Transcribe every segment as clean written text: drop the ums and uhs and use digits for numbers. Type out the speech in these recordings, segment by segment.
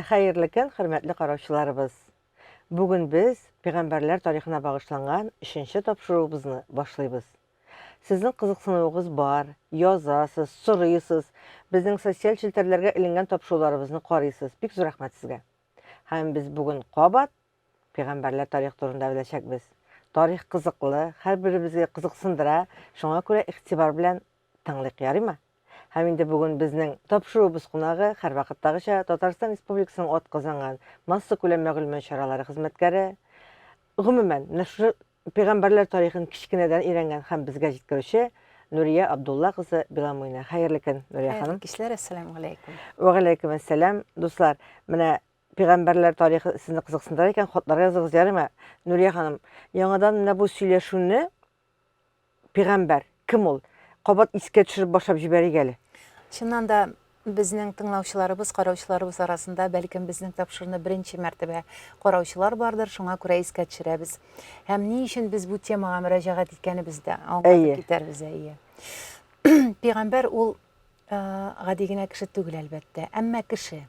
Хәерле көн, хөрмәтле караучыларыбыз! Бүген без пәйгамбәрләр тарихына багышланган өченче тапшыруыбызны башлыйбыз. Сезнең кызыксынуыгыз бар, язасыз, сорыйсыз, безнең социаль челтәрләргә эленгән тапшыруларыбызны карыйсыз. Бик зур рәхмәт сезгә. Һәм без бүген кабат пәйгамбәрләр тарихы турында беләчәкбез. Тарих кызыклы, һәрберебезгә кызыксындыра, шуңа күрә игътибар белән тыңлыйк, ярыймы? Һәм инде бүген безнең тапшыруыбыз кунагы, һәрвакыттагыча, Татарстан Республикасының атказанган массакүләм мәгълүмат чаралары хезмәткәре, гомумән, менә шушы пәйгамбәрләр тарихын кечкенәдән өйрәнгән һәм безгә җиткерүче Нурия Абдулла кызы Беломуйна. Хәерле көн, Нурия ханым. Хәерле кичләр, әссәламү галәйкүм. Вә галәйкүм әссәлам. Дуслар, менә пәйгамбәрләр тарихы сезне кызыксындыра икән, хатлар языгыз, ярыймы? Нурия ханым, яңадан менә бу сөйләшүне Пигамбәр, кем ул? Кабат искә төшереп башлап җибәрик әле. Чыннан да, безнең тыңлаучыларыбыз, караучыларыбыз арасында, бәлкем, безнең тапшыруны беренче мәртәбә караучылар бардыр, шуңа күрә искә төшерәбез. Һәм ни өчен без бу темага мөрәҗәгать иткәнебез дә аңлатып китәрбез, әйе. Пигамбәр ул гади генә кеше түгел, әлбәттә, әмма кеше.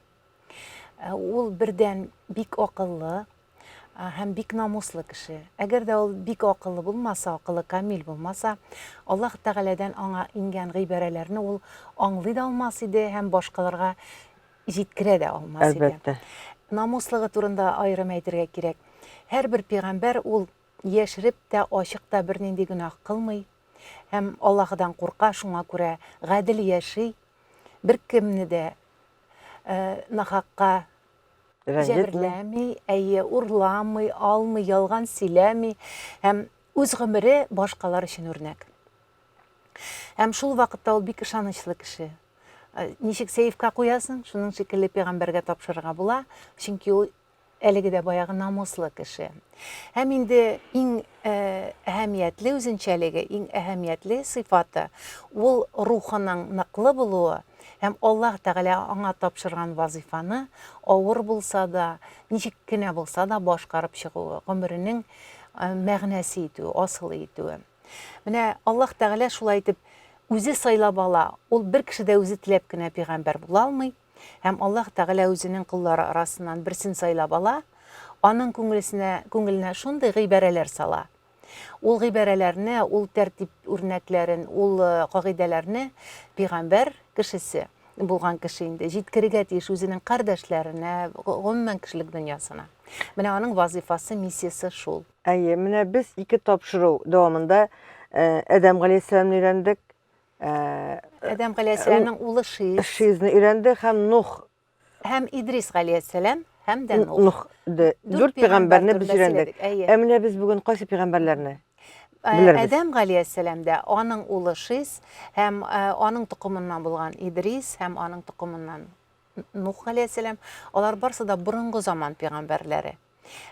Ул бердән бик акыллы һәм бик намуслы кеше. Әгәр дә ул бик акыллы булмаса, акылы камил булмаса, Аллаһ Тәгаләдән аңа иңгән гыйбарәләрне ул аңлый да алмас иде һәм башкаларга җиткерә дә алмас иде. Әлбәттә. Намуслыгы турында аерым әйтергә кирәк. Һәрбер пигамбәр ул яшереп тә, ачык та бернинди гөнаһ кылмый һәм Аллаһыдан курка, шуңа күрә гадел яши, беркемне дә нахакка җәберләми, әйе, урламый, алмый, ялган сөйләми һәм үз гомере башкалар өчен үрнәк. Һәм шул вакытта ул бик ышанычлы кеше. Ничек сейфка куясың, шуның шикелле пәйгамбәргә тапшырырга була, чөнки ул әлеге дә баягы намуслы кеше. Һәм инде иң әһәмиятле үзенчәлеге, иң әһәмиятле сыйфаты ул рухының ныклы булуы һәм Аллаһ Тәгалә аңа тапшырган вазыйфаны авыр булса да, ничек кенә булса да башкарып чыгуы, гомеренең мәгънәсе итүе, асылы итүе. Менә Аллаһ Тәгалә шулай итеп үзе сайлап ала. Ул бер кеше дә үзе теләп кенә пәйгамбәр була алмый. Һәм Аллаһ Тәгалә үзенең коллары арасыннан берсен сайлап ала, аның күңелесенә, күңеленә шундый гыйбарәләр сала. Ул гыйбарәләрне, ул тәртип үрнәкләрен, ул э, кагыйдәләрне пигамбәр кешесе булган кеше инде җиткерергә тиеш үзенең кардәшләренә, гомумән кешелек дөньясына. Менә аның вазыйфасы, миссиясе шул. Әйе, менә без ике тапшыру дәвамында э, Адәм галәйһиссәламне өйрәндек, Адәм галәйһиссәламнең улы Шиз. Шизне өйрәнде һәм Нух. Һәм Идрис галәйһиссәлам һәм дә Нух. Нух. Дүрт пәйгамбәрне без өйрәндек. Ә менә без бүген кайсы пәйгамбәрләрне белербез? Адәм галәйһиссәлам дә, аның улы Шиз һәм аның токымыннан булган Идрис һәм аның токымыннан Нух галәйһиссәлам, алар барсы да борынгы заман пәйгамбәрләре.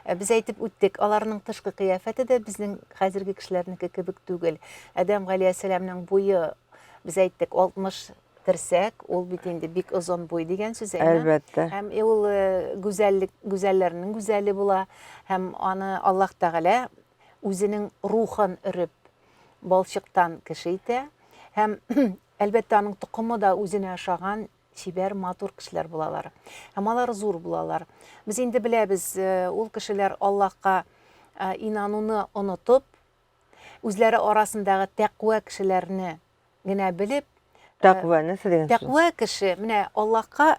Э, без әйтеп үттек, аларның тышкы кыяфәте дә безнең хәзерге кешеләрнеке кебек түгел. Адәм галәйһиссәламнең буе, без әйттек, 60 терсәк, ул бит инде бик озын буй дигән сүз, әйме? Әлбәттә. Һәм ул э, гүзәллек, гүзәлләрнең гүзәле була һәм аны Аллаһ Тәгалә үзенең рухын өреп балчыктан кеше итә һәм әлбәттә аның токымы да үзенә ошаган чибәр, матур кешеләр булалар. Һәм алар зур булалар. Без инде беләбез, э, ул кешеләр Аллаһка э, инануны онытып, үзләре арасындагы тәкъва кешеләрне генә белеп, э, тәкъва нәрсә дигән сүз? Тәкъва кеше, менә Аллаһка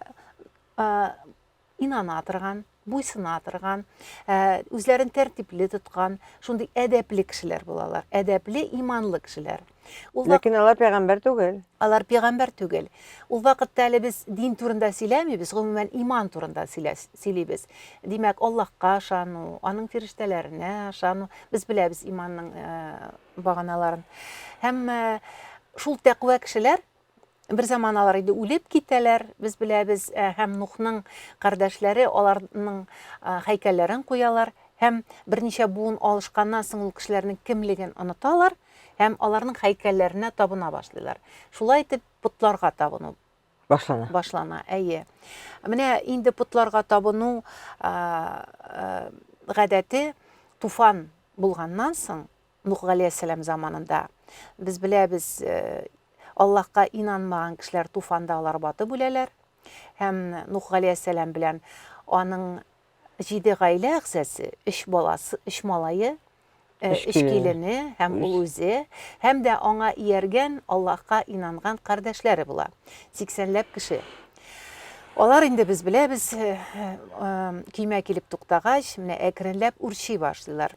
инана торган, буйсына торган, э, үзләрен тәртипле тоткан, шундый әдәпле кешеләр булалар. Әдәпле, иманлы кешеләр. Ул Ләкин алар пәйгамбәр түгел. Алар пәйгамбәр түгел. Ул вакытта әле без дин турында сөйләмибез, гомумән иман турында сөйлибез. Димәк, Аллаһка ышану, аның фирештәләренә ышану. Без беләбез иманның э, баганаларын. Һәм э, шул тәкъва кешеләр Бер заман алар инде үлеп китәләр, без беләбез, э, һәм Нухның кардәшләре аларның э, һәйкәлләрен куялар һәм берничә буын алышканнан соң ул кешеләрнең кемлеген оныталар һәм аларның һәйкәлләренә табына башлыйлар. Шулай итеп потларга табыну башлана. Башлана, әйе. Менә инде потларга табыну э, гадәте туфан булганнан соң Нух галәйһиссәлам заманында. Без беләбез, э, Аллаһка инанмаган кешеләр туфанда алар батып үләләр. Һәм Нух галәйһиссәлам белән Аның җиде гаилә әгъзасы, өч баласы, өч малае, э, өч килене һәм ул үзе, һәм дә аңа ияргән, Аллаһка инанган кардәшләре була. 80ләп кеше. Алар инде без беләбез, э, э, көймә килеп туктагач, менә әкренләп үрчи башлыйлар.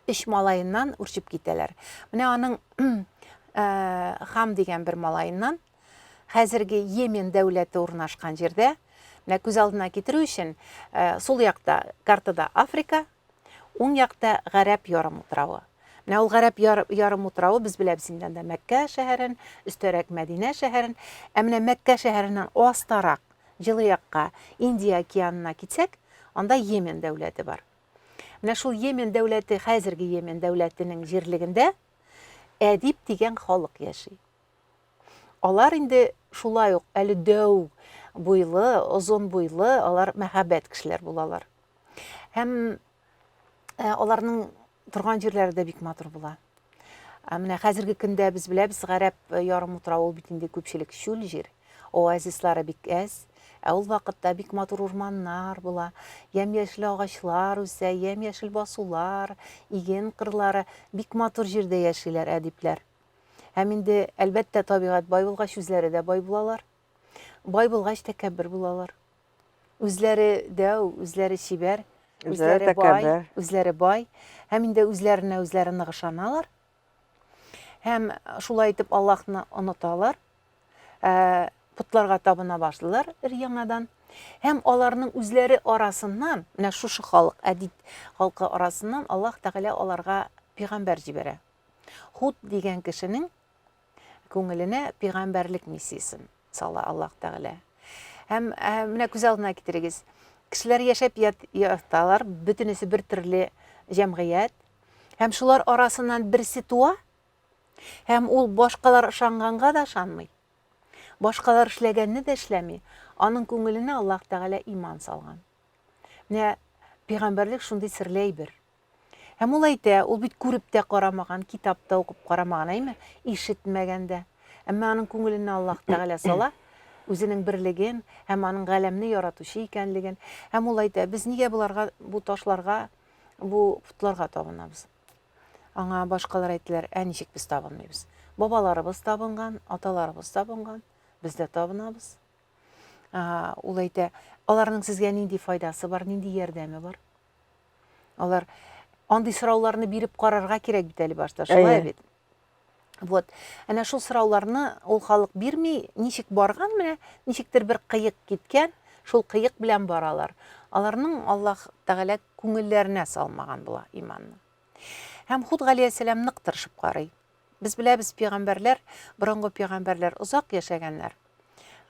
Өч малаеннан үрчеп китәләр. Менә аның Хам дигән бер малаеннан хәзерге Йемен дәүләте урнашкан җирдә, менә күз алдына китерү өчен, сул якта картада Африка, уң якта Гарәп ярымутравы. Менә ул Гарәп ярымутравы без беләбез инде анда Мәккә шәһәрен, өстәрәк Мәдинә шәһәрен. Ә менә Мәккә шәһәреннән астарак, җылы якка, Индия океанына китсәк, анда Йемен дәүләте бар. Менә шул Йемен дәүләте, хәзерге Йемен дәүләтенең җирлегендә Әдип дигән халык яши. Алар инде шулай ук әле дәү буйлы, озын буйлы, алар мәһабәт кешеләр булалар. Һәм э, аларның торган җирләре дә бик матур була. Ә менә хәзерге көндә без беләбез, Гарәп э, ярымутравы ул бит инде күпчелек чүл җир, оазислары бик әз. Ә ул вакытта бик матур урманнар була, ямь-яшел агачлар үсә, ямь-яшел басулар, иген кырлары, бик матур җирдә яшиләр әдипләр. Һәм инде, әлбәттә, табигать бай булгач, үзләре дә бай булалар. Бай булгач, тәкәббер булалар. Үзләре дәү, үзләре чибәр, үзләре бай, үзләре бай. Һәм инде үзләренә үзләре нык ышаналар. Һәм шулай итеп Аллаһны оныталар. Ә, потларга табына башлыйлар өр-яңадан. Һәм аларның үзләре арасыннан, менә шушы халык, әдит халкы арасыннан Аллаһ Тәгалә аларга пигамбәр җибәрә. Худ дигән кешенең күңеленә пигамбәрлек миссиясен сала Аллаһ Тәгалә. Һәм ә, менә күз алдына китерегез. Кешеләр яшәп яталар, бөтенесе бер төрле җәмгыять. Һәм шулар арасыннан берсе туа, һәм ул башкалар ышанганга да ышанмый. Башкалар эшләгәнне дә эшләми. Аның күңеленә Аллаһ Тәгалә иман салган. Менә пигамбәрлек шундый серле әйбер. Һәм ул әйтә, ул бит күреп тә карамаган, китап та укып карамаган, әйме? Ишетмәгән дә. Әмма аның күңеленә Аллаһ Тәгалә сала үзенең берлеген һәм аның галәмне яратучы икәнлеген. Һәм ул әйтә, без нигә боларга, бу ташларга, бу потларга табынабыз? Аңа башкалар әйттеләр, ә ничек без табынмыйбыз? Бабаларыбыз табынган, аталарыбыз табынган, без дә табынабыз. Ул әйтә, аларның сезгә нинди файдасы бар, нинди ярдәме бар? Алар андый сорауларны биреп карарга кирәк бит әле башта, шулай бит? Вот. Әнә шул сорауларны ул халык бирми, ничек барган менә, ничектер бер кыек киткән, шул кыек белән баралар. Аларның Аллаһ Тәгалә күңелләренә салмаган була иманны. Һәм Худ галәйһиссәлам нык тырышып карый. Без беләбез, пәйгамбәрләр, борынгы пәйгамбәрләр озак яшәгәннәр.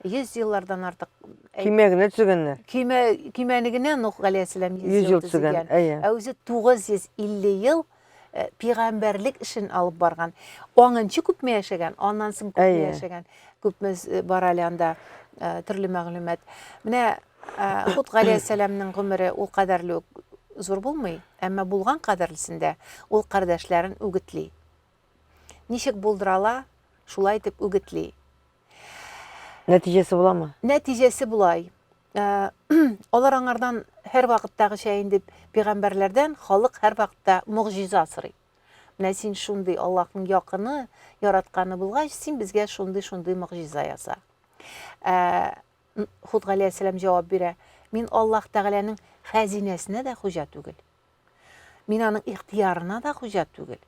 100 еллардан артык. Көймә генә төзегәннәр. Көймә, көймәне генә Нух галәйһиссәлам 100 ел төзегән. Ә үзе 950 ел э, пәйгамбәрлек эшен алып барган. Аңынчы күпме яшәгән, аннан соң күпме яшәгән, күпме э, бар әле анда э, төрле мәгълүмат. Менә Худ галәйһиссәламнең гомере ул кадәрле үк зур булмый, әмма булган кадәрлесендә ул кардәшләрен үгетли. Ничек булдыра ала, шулай итеп үгетли. Нәтиҗәсе буламы? Нәтиҗәсе болай. Э, алар аңардан һәрвакыттагыча инде пәйгамбәрләрдән халык һәрвакытта могҗиза сорый. Менә син шундый Аллаһның якыны, яратканы булгач, син безгә шундый-шундый могҗиза яса. Ә, Худ галәйһиссәлам җавап бирә, Мин Аллаһ Тәгаләнең хәзинәсенә дә хуҗа түгел. Мин аның ихтыярына да хуҗа түгел.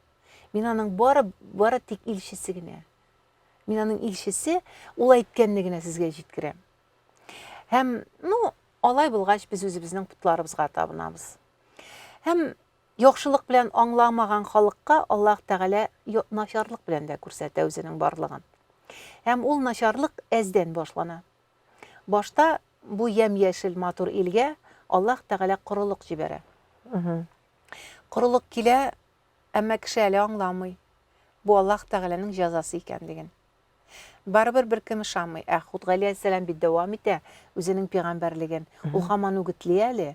Мин аның бары, бары тик илчесе генә. Мин аның илчесе, ул әйткәнне генә сезгә җиткерәм. Һәм, ну, алай булгач, без үзебезнең потларыбызга табынабыз. Һәм яхшылык белән аңламаган халыкка Аллаһ Тәгалә начарлык белән дә күрсәтә үзенең барлыгын. Һәм ул начарлык әздән башлана. Башта бу ямь-яшел матур илгә Аллаһ Тәгалә корылык җибәрә. Корылык килә, әмма кеше әле аңламый, бу Аллаһ Тәгаләнең җәзасы икәнлеген. Барыбер беркем ышанмый. Ә Худ галәйһиссәлам бит дәвам итә үзенең пәйгамбәрлеген. Ул һаман үгетли әле.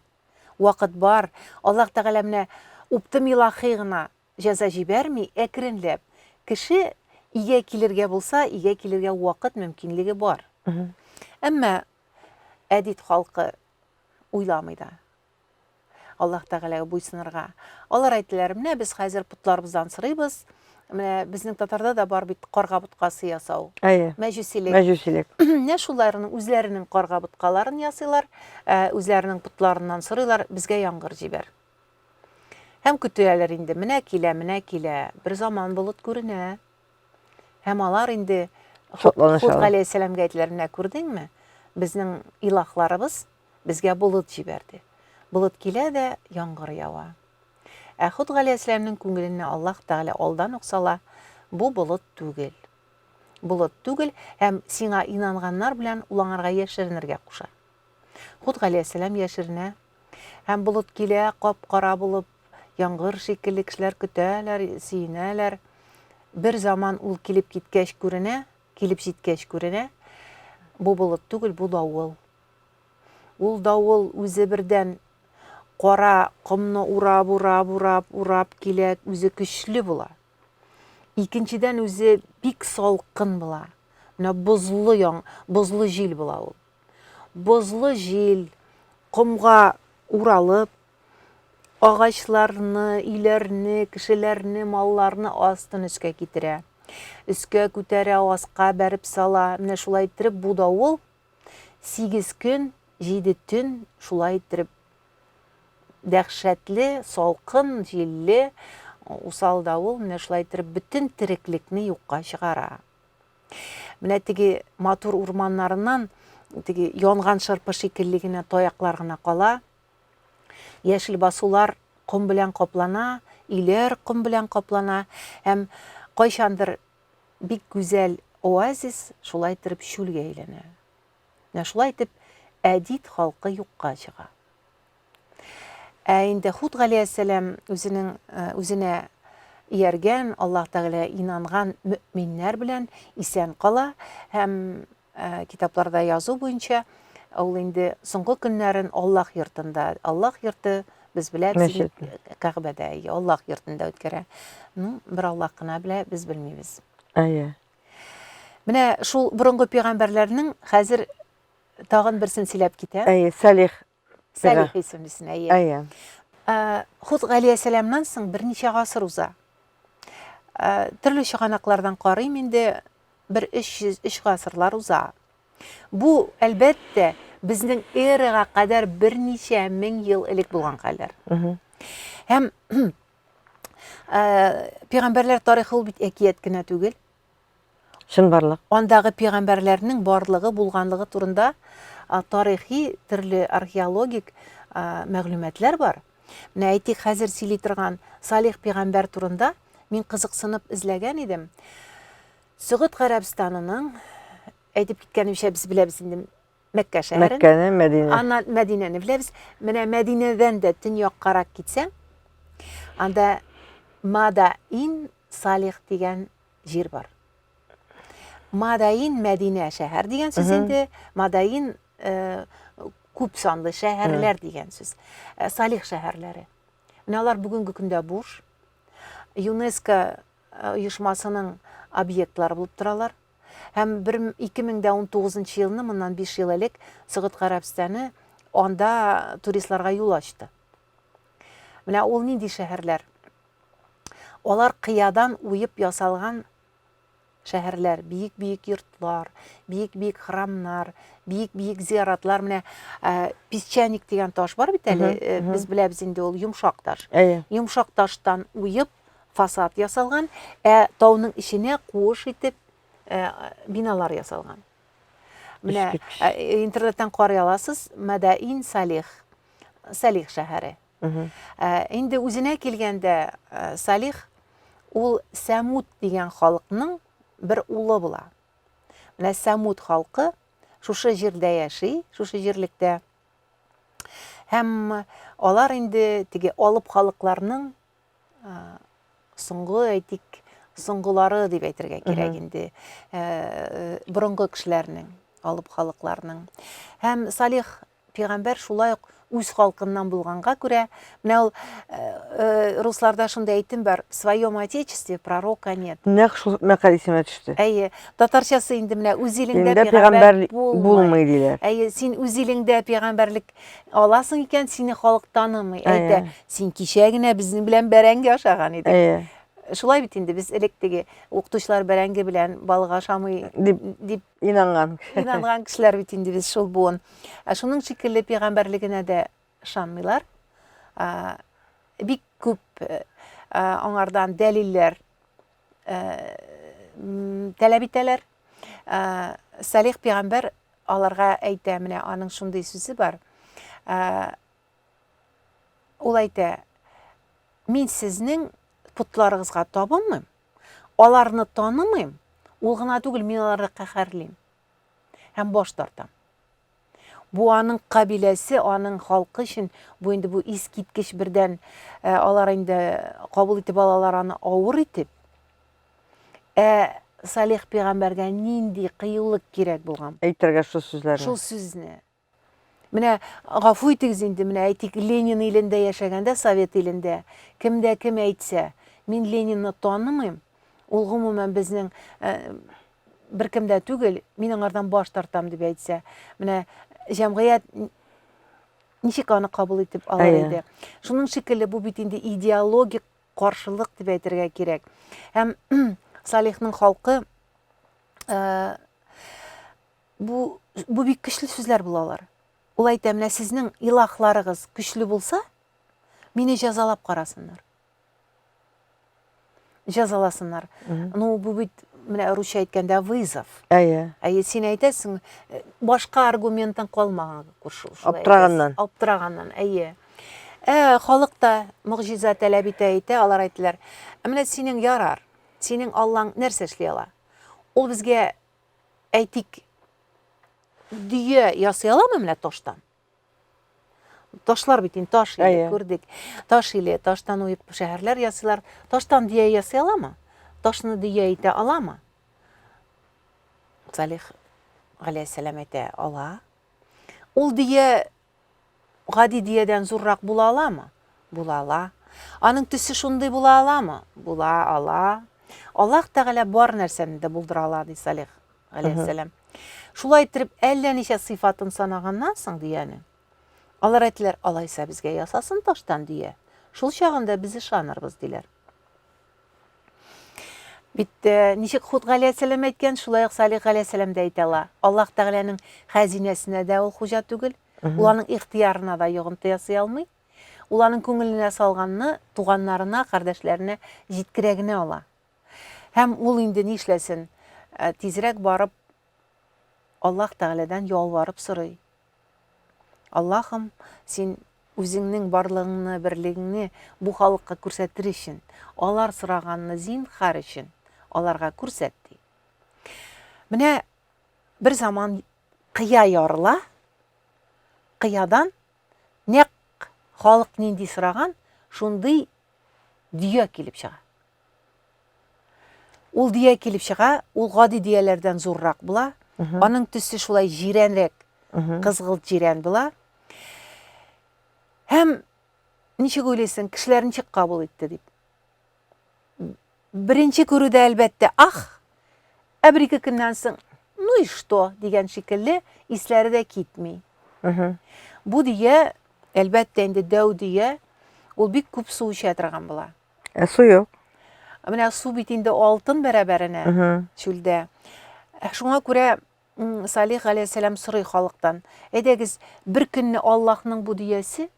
Вакыт бар. Аллаһ Тәгалә менә уптым илахи гына җәза җибәрми, әкренләп. Кеше игә килергә булса, игә килергә вакыт, мөмкинлеге бар. Әмма әдит халкы. уйламый да. Аллаһ Тәгаләгә буйсынырга. Алар әйттеләр, менә без хәзер потларыбыздан сорыйбыз. Менә безнең татарда да бар бит карга боткасы ясау. Әйе. Мәҗүсилек. Мәҗүсилек. Менә шуларның үзләренең карга боткаларын ясыйлар, э, үзләренең потларыннан сорыйлар, безгә яңгыр җибәр. Һәм көтәләр инде, менә килә, менә килә. Бер заман болыт күренә. Һәм алар инде Худ галәйһиссәламгә әйтәләр, менә күрдеңме, безнең илаһларыбыз безгә болыт җибәрде. Болыт килә дә яңгыр ява. Ә Худ галәйһиссәламнең күңеленә Аллаһ Тәгалә алдан ук сала, бу болыт түгел. Болыт түгел һәм сиңа инанганнар белән ул аңарга яшеренергә куша. Худ галәйһиссәлам яшеренә. Һәм болыт килә, кап-кара булып, яңгыр шикелле кешеләр көтәләр, сөенәләр. Бер заман ул килеп киткәч күренә, килеп җиткәч күренә, бу болыт түгел, бу давыл. Ул давыл үзе бердән кара комны урап, урап, урап, урап килә, үзе көчле була. Икенчедән үзе бик салкын була. Менә бозлы яң, бозлы җил була ул. Бозлы җил комга уралып, агачларны, өйләрне, кешеләрне, малларны астын өскә китерә. Өскә күтәрә, аска бәреп сала. Менә шулай иттереп бу давыл 8 көн, 7 төн шулай иттереп дәһшәтле, салкын, җилле, усал давыл менә шулай иттереп бөтен тереклекне юкка чыгара. Менә теге матур урманнарыннан теге янган шырпы шикелле генә таяклар гына кала. Яшел басулар ком белән каплана, өйләр ком белән каплана һәм кайчандыр бик гүзәл оазис шулай иттереп чүлгә әйләнә. Менә шулай итеп Әдит халкы юкка чыга. Ә инде Худ галәйһиссәлам үзенең э, үзенә ияргән, Аллаһ Тәгалә инанган мөэминнәр белән исән кала һәм э, китапларда язу буенча ул инде соңгы көннәрен Аллаһ йортында, Аллаһ йорты без беләбез Кәгъбәдә, Аллаһ йортында үткәрә. Ну, бер Аллаһ кына белә, без белмибез. Әйе. Менә шул борынгы пәйгамбәрләрнең хәзер тагын берсен сөйләп китә. Әйе, Салих. Салих исемлесен, әйе. Әйе. Э, Худ галәйһиссәламнан соң берничә гасыр уза. Э, төрле чыганаклардан карыйм инде, бер 303 гасырлар уза. Бу, әлбәттә, безнең эрага кадәр берничә мең ел элек булган хәлләр. Һәм э, пәйгамбәрләр тарихы ул бит әкият кенә түгел. Чынбарлык. Андагы пәйгамбәрләрнең барлыгы, булганлыгы турында тарихи, төрле археологик мәгълүматлар бар. Менә әйтик, хәзер сөйли торган Салих пәйгамбәр турында мин кызыксынып эзләгән идем. Сөгыд Гарәбстанының, әйтеп киткәнемчә, без беләбез инде Мәккә шәһәрен. Мәккәне, Мәдинә. Аннан Мәдинәне беләбез. Менә Мәдинәдән дә төньяккарак китсәң, анда Мадаин Салих дигән җир бар. Мадаин Мәдинә шәһәр дигән сүз инде. Мадаин э, күп санлы шәһәрләр дигән сүз. Э, Салих шәһәрләре. Менә алар бүгенге көндә буш. ЮНЕСКО оешмасының объектлары булып торалар. Һәм 2019 елны, моннан 5 ел элек, Согуд Гарәбстаны анда туристларга юл ачты. Менә ул нинди шәһәрләр? Алар кыядан уеп ясалган шәһәрләр, биек-биек йортлар, биек-биек храмнар, биек-биек зияратлар. Менә э, песчаник дигән таш бар бит әле, э, без беләбез инде ул йомшак таш. Йомшак таштан уеп фасад ясалган, ә тауның эченә куыш итеп э, биналар ясалган. Менә интернеттан карый аласыз, Мәдәин Салих, Салих шәһәре. Инде үзенә килгәндә Салих ул Сәмуд дигән халыкның бер улы була. Менә Сәмуд халкы шушы җирдә яши, шушы җирлектә. Һәм алар инде теге алып халыкларның соңгы, әйтик, соңгылары дип әйтергә кирәк инде. Борынгы кешеләрнең, алып халыкларның. Һәм Салих пигамбәр шулай ук үз халкыннан булганга күрә, менә ул э, э, русларда шундый әйтем бар, в своем отечестве пророка нет. Нәкъ шул мәкаль исемә төште. Әйе, татарчасы инде менә үз илеңдә Илеңдә пигамбәр пигамбәр булмый. булмый диләр. Әйе, син үз илеңдә пигамбәрлек аласың икән, сине халык танымый. Әйтә, Әйе. син кичә генә безнең белән бәрәңге ашаган идең. Әйе. Шулай бит инде без элек теге укытучылар бәрәңге белән балык ашамый Дип дип инанган. Инанган кешеләр бит инде без шул буын. Ә шуның шикелле пәйгамбәрлегенә дә ышанмыйлар. Бик күп э, аңардан дәлилләр э, таләп итәләр. Салих пәйгамбәр аларга әйтә, менә аның шундый сүзе бар. Ул әйтә, мин сезнең потларыгызга табынмыйм, Аларны танымыйм, ул гына түгел, мин аларны каһәрлим һәм баш тартам. Бу аның кабиләсе, аның халкы өчен бу инде бу искиткеч бердән э, алар инде кабул итеп алалар аны авыр итеп. Ә Салих пәйгамбәргә нинди кыюлык кирәк булган? Әйтергә шул сүзләрне. Шул сүзне. Менә гафу итегез инде, менә әйтик, Ленин илендә яшәгәндә, Совет илендә, кем дә кем әйтсә, мин Ленинны танымыйм, ул гомумән безнең э, беркем дә түгел, мин аңардан баш тартам дип әйтсә, менә җәмгыять ничек аны кабул итеп алыр иде. Шуның шикелле бу бит инде идеологик каршылык дип әйтергә кирәк. Һәм Салихның халкы э, Бу, бу бик көчле сүзләр булалар. Ул әйтә, менә сезнең илаһларыгыз көчле булса, мине җәзалап карасыннар. Җәзаласыннар. Ну, бу бит, менә русча әйткәндә, вызов. Әйе. Әйе, син әйтәсең, э, башка аргументың калмаган күрше. Аптыраганнан. Аптыраганнан, әйе. Ә, халык та могҗиза таләп итә итә, алар әйттеләр, ә менә синең ярар, синең Аллаң нәрсә эшли ала? Ул безгә әйтик, дөя ясый аламы менә таштан? Ташлар бит инде таш иле, күрдек. Таш иле, таштан уеп шәһәрләр ясыйлар. Таштан дөя ясый аламы? Ташны дөя итә аламы? Салих галәйһиссәлам әйтә, ала. Ул дөя гади дөядән зуррак була аламы? Була ала. Аның төсе шундый була аламы? Була ала. Аллаһ Тәгалә бар нәрсәне дә булдыра ала, ди Салих галәйһиссәлам. Шулай иттереп, әллә ничә сыйфатын санаганнан соң дөянең, алар әйттеләр, алайса безгә ясасын таштан дөя. Шул чагында без ышанырбыз, диләр. Бит э, ничек Худ галәйһиссәлам әйткән, шулай ук Салих галәйһиссәлам дә әйтә ала. Аллаһ Тәгаләнең хәзинәсенә дә ул хуҗа түгел. Ул аның ихтыярына да йогынты ясый алмый. Ул аның күңеленә салганны туганнарына, кардәшләренә җиткерә генә ала. Һәм ул инде нишләсен? Э, тизрәк барып Аллаһ Тәгаләдән ялварып сорый. Аллаһым, син үзеңнең барлыгыңны, берлегеңне бу халыкка күрсәтер өчен, алар сораганны зинһар өчен аларга күрсәт, ди. Менә бер заман кыя ярыла, кыядан нәкъ халык нинди сораган, шундый дөя килеп чыга. Ул дөя килеп чыга, ул гади дөяләрдән зуррак була. Аның төсе шулай җирәнрәк, кызгылт җирән була. Һәм ничек уйлыйсың, кешеләр ничек кабул итте дип? Беренче күрүдә әлбәттә, ах, ә бер-ике көннән соң, ну и что дигән шикелле исләре дә китми. Бу дөя, әлбәттә инде дәү дөя, ул бик күп су эчә торган була. Ә су юк. Менә су бит инде алтын бәрабәренә чүлдә. Ә шуңа күрә Салих галәйһиссәлам сорый халыктан, әйдәгез, бер көнне Аллаһның бу дөясе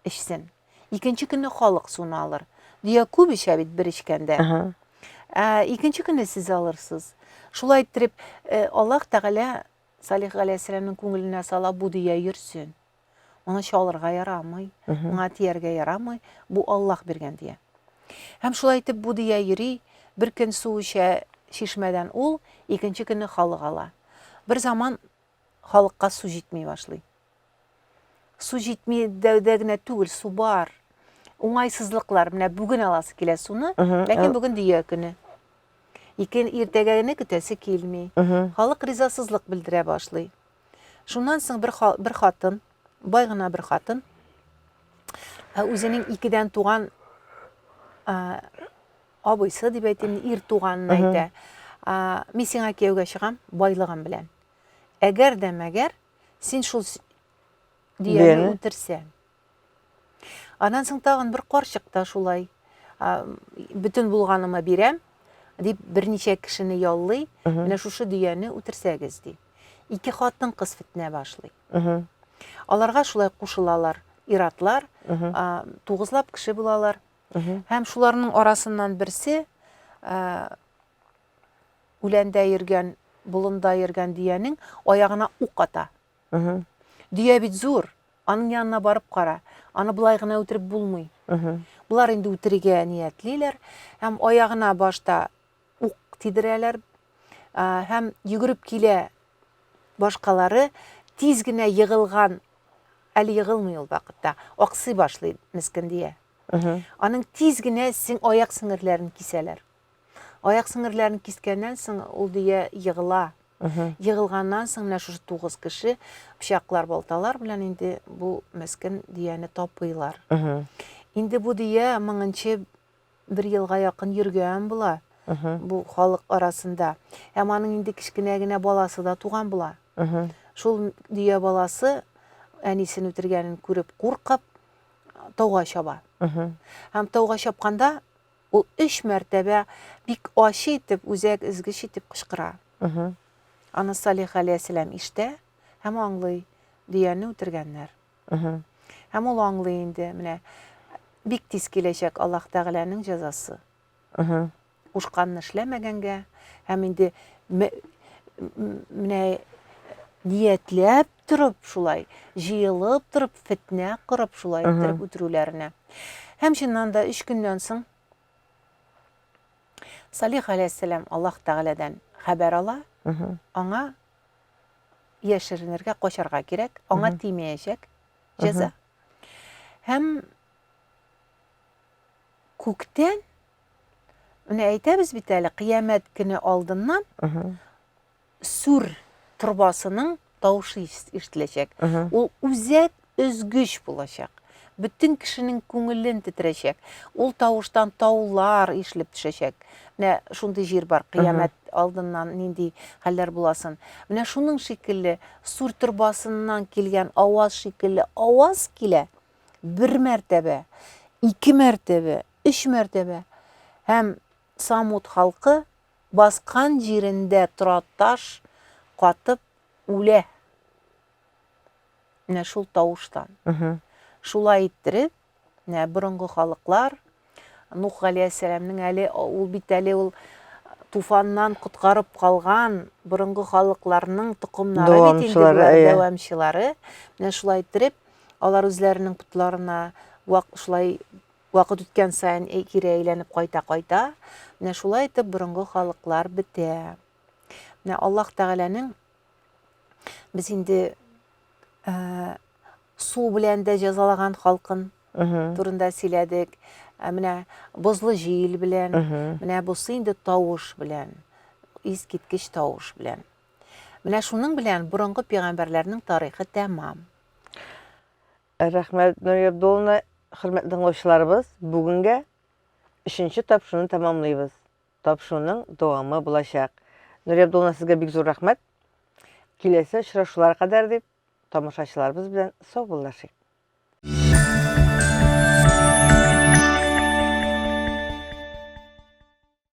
эчсен, икенче көнне халык суны алыр. Дөя күп эчә бит бер эчкәндә. Ә икенче көнне сез алырсыз. Шулай иттереп, э, Аллаһ Тәгалә Салих галәйһиссәламнең күңеленә сала, бу дөя йөрсен. Моны чалырга ярамый, моңа тияргә ярамый, бу Аллаһ биргән дия. Һәм шулай итеп бу дия йөри, бер көн су эчә чишмәдән ул, икенче көнне халык ала. Бер заман халыкка су җитми башлый. Су җитми дәүдә генә түгел, су бар. Уңайсызлыклар, менә бүген аласы килә суны, ләкин бүген дөя көне. Икен иртәгә генә көтәсе килми. Халык ризасызлык белдерә башлый. Шуннан соң бер, бер хатын, Бай гына бер хатын үзенең икедән туган абыйсы дип әйтим, ир туганын әйтә. Мин сиңа кияүгә чыгам байлыгым белән. Әгәр дә мәгәр син шул дөяне үтерсәң. Аннан соң тагын бер карчык та шулай бөтен булганыма бирәм дип берничә кешене яллый. Менә шушы дөяне үтерсәгез ди. Ике хатын кыз фетнә башлый. Аларга шулай кушылалар иратлар, тугызлап кеше булалар. Һәм шуларның арасыннан берсе үләндә йөргән, болында йөргән дөянең аягына ук ата. Дөя бит зур, аның янына барып кара. Аны болай гына үтереп булмый. Болар инде үтерергә ниятлиләр һәм аягына башта ук тидерәләр. Һәм йөгереп килә башкалары, тиз генә егылган, әле егылмый ул вакытта, аксый башлый мескен дөя. Аның тиз генә син аяк сеңерләрен кисәләр. Аяк сеңерләрен кискәннән соң ул дөя егыла. Егылганнан соң менә шушы тугыз кеше пычаклар, балталар белән инде бу мескен дөяне тапыйлар. Инде бу дөя моңынчы бер елга якын йөргән була бу халык арасында. Һәм аның инде кечкенә генә баласы да туган була. Шул дөя баласы әнисен үтергәнен күреп куркып тауга чаба. Һәм тауга чапканда ул өч мәртәбә бик ачы итеп, үзәк өзгеч итеп кычкыра. Аны Салих галәйһиссәлам ишетә һәм аңлый, дөяне үтергәннәр. Һәм ул аңлый инде, менә бик тиз киләчәк Аллаһ Тәгаләнең җәзасы. Кушканны эшләмәгәнгә һәм инде менә ниятләп торып шулай, җыелып торып, фетнә корып шулай иттереп үтерүләренә. Һәм чыннан да өч көннән соң Салих галәйһиссәлам Аллаһ Тәгаләдән хәбәр ала, аңа яшеренергә, качарга кирәк, аңа тимәячәк җәза. Һәм күктән менә әйтәбез бит әле, кыямәт көне алдыннан сүр торбасының тавышы ишетеләчәк. Ул үзәк өзгеч булачак. Бөтен кешенең күңелен тетрәчәк. Ул тавыштан таулар ишелеп төшәчәк. Менә шундый җир бар, кыямәт алдыннан нинди хәлләр буласын. Менә шуның шикелле сүр торбасыннан килгән аваз шикелле аваз килә. Бер мәртәбә, ике мәртәбә, өч мәртәбә. Һәм Самут халкы баскан җирендә тораташ катып үлә. Менә шул тавыштан. Шулай иттереп, менә борынгы халыклар, Нух галәйһиссәламнең әле ул бит әле ул туфаннан коткарып калган борынгы халыкларның токымнары бит инде болар, дәвамчылары. Менә шулай иттереп, алар үзләренең потларына вак шулай Вакыт үткән саен кире әйләнеп кайта-кайта, менә шулай итеп борынгы халыклар бетә. Менә Аллаһ Тәгаләнең без инде ә, су белән дә җәзалаган халкын турында сөйләдек. Ә менә бозлы җил белән, менә бусы инде тавыш белән, искиткеч тавыш белән. Менә шуның белән борынгы пәйгамбәрләрнең тарихы тәмам. Рәхмәт, Нурия Абдулловна. Хөрмәтле тыңлаучыларыбыз, бүгенгә өченче тапшыруны тәмамлыйбыз. Тапшыруның дәвамы булачак. Нурия Абдулловна, сезгә бик зур рәхмәт. Киләсе очрашулар кадәр дип, тамашачыларыбыз белән саубуллашыйк.